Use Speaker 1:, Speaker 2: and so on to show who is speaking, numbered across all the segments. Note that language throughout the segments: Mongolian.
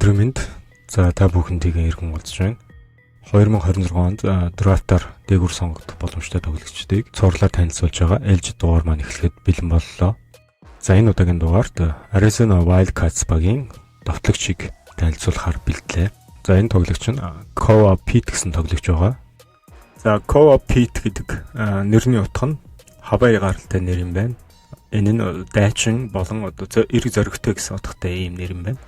Speaker 1: Өнөөдрийн мэнд. За, та бүхэнтэйгээ эргэн уулзж байна. 2026 онд драфтаар дээгүүр сонгогдох боломжтой тоглогчдыг цувралаар танилцуулж байгаа ээлжит дугаар маань эхлэхэд бэлэн боллоо. За, энэ удаагийн дугаарт Arizona Wildcats багийн довтлогчийг танилцуулахаар бэлтлээ. За, энэ тоглогч нь Koa Peat гэсэн тоглогч байгаа. За, Koa Peat гэдэг нэрний утга нь Хавай гаралтай нэр юм байна. Энэ нь дайчин болон одоо эрг зоригтой гэсэн утгатай ийм нэр юм байна.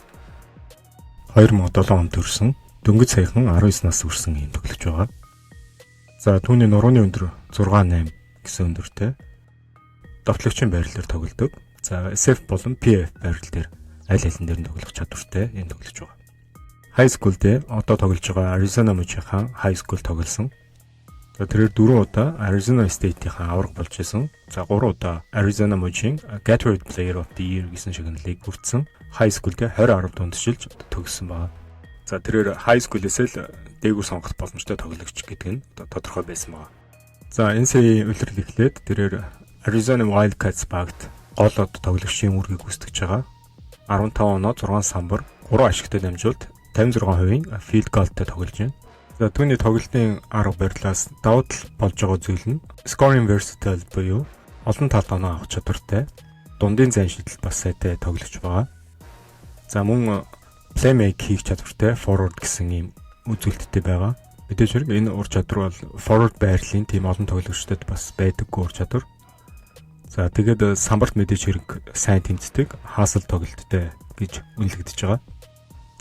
Speaker 1: 2007 онд төрсэн. Дөнгөж саяхан 19 нас хүрсэн ийм тоглогч байгаа. За, түүний нурууны өндөр 6.8 гэсэн өндөртэй. Довтлогчийн байрлал дээр тоглодог. За, SF болон PF байрлал дээр аль алин дээр нь тоглох чадвартай ийм тоглогч байгаа. High school дээр одоо тоглож байгаа Arizona мужийнхаа high school тоглосон. За, тэрээр дөрвөн удаа Arizona State-ийн аварга болж исэн. За, гурван удаа Arizona мужийн Gatorade Player of the Year гэсэн шагналыг хүртсэн. High school дээр 20 10 дундчилж төгссөн байна. За, тэрээр high school-ээс л дээгүүр сонгох боломжтой тоглогч гэдэг нь одоо тодорхой байсан байна. За, энэ сая улирал эхлээд тэрээр Arizona Wildcats багт гол одоо тоглогчийн үүргийг гүйцэтгэж байгаа. 15 оноо, 6 самбар, 3 ашигтай дамжуулалт, 56% field goal-тай тоглож байна. За, түүний тоглолтын арга барилаас давуу тал болж байгаа зүйл нь scoring versatile буюу олон талд оноо авах чадвартай. Дундын зайн шидэлт бас сайтай тоглогч байгаа. За, мөн playmaker хийх чадвартай forward гэсэн ийм үзүүлэлттэй байгаа. Мэдээж хэрэг энэ ур чадвар бол forward байрлалын тийм олон тоглогчдод бас байдаггүй ур чадвар. За, тэгээд самбарт мэдээж хэрэг сайн тэмцдэг, хаасал тоглолттой гэж үнэлэгдэж байгаа.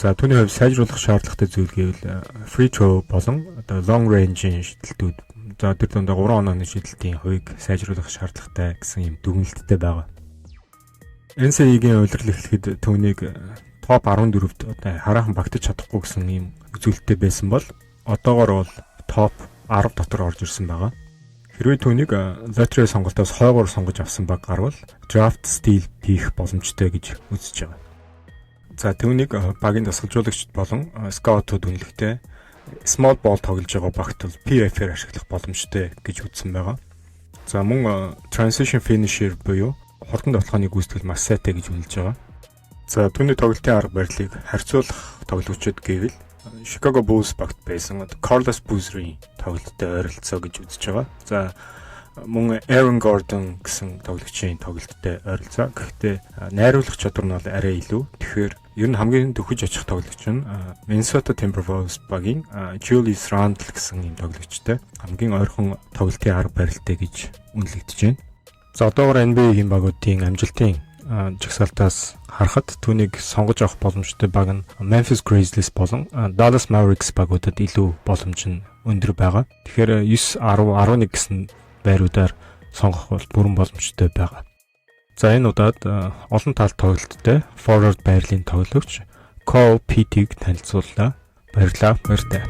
Speaker 1: За, түүний хувьд сайжруулах шаардлагатай зүйл гэвэл free throw болон одоо long range-ийн шидэлтүүд, за, тэр дундаа 3 онооны шидэлтийн хувийг сайжруулах шаардлагатай гэсэн ийм дүгнэлттэй байгаа. NCAA-гийн улирал эхлэхэд түүнийг топ 14-д одоо хараахан багтаж чадахгүй гэсэн ийм үзүүлэлттэй байсан бол одоогор бол топ 10 дотор орж ирсэн байгаа. Хэрвээ түүнийг lottery сонголтоос хойгоор сонгож авсан баг гарвал draft steal хийх боломжтой гэж үзэж байгаа. За, түүнийг багийн дасгалжуулагчид болон скаутууд үнэлэхдээ small ball тоглож байгаа багт бол PF-ээр ашиглах боломжтой гэж үзсэн байгаа. За, мөн transition finisher буюу хурдан довтлооны гүйцэтгэл маш сайтай гэж үнэлж байгаа. За, түүний тоглолтын арга барилыг харьцуулах тоглогчид гэвэл Chicago Bulls багт байсан Carlos Boozer-ийн тоглолттой ойролцоо гэж үзэж байгаа. За, мөн Aaron Gordon гэсэн тоглогчийн тоглолттой ойролцоо. Гэхдээ найруулах чадвар нь бол арай илүү. Тэгэхээр ер нь хамгийн дөхөж очих тоглогч нь Minnesota Timberwolves багийн Julius Randle гэсэн ийм тоглогчтой хамгийн ойрхон тоглолтын арга барилтай гэж үнэлэгдэж байна. За, одоогор NBA-ийн багуудын амжилтын жагсаалтаас харахад түүнийг сонгож авах боломжтой баг нь Memphis Grizzlies болон Dallas Mavericks багуудад илүү боломж нь өндөр байгаа. Тэгэхээр 9, 10, 11 гэсэн байруудаар сонгох бол бүрэн боломжтой байгаа. За, энэ удаад олон талт тоглолттой forward байрлалын тоглогч Koa Peat-ийг танилцууллаа. Баярлалаа. Баяртай.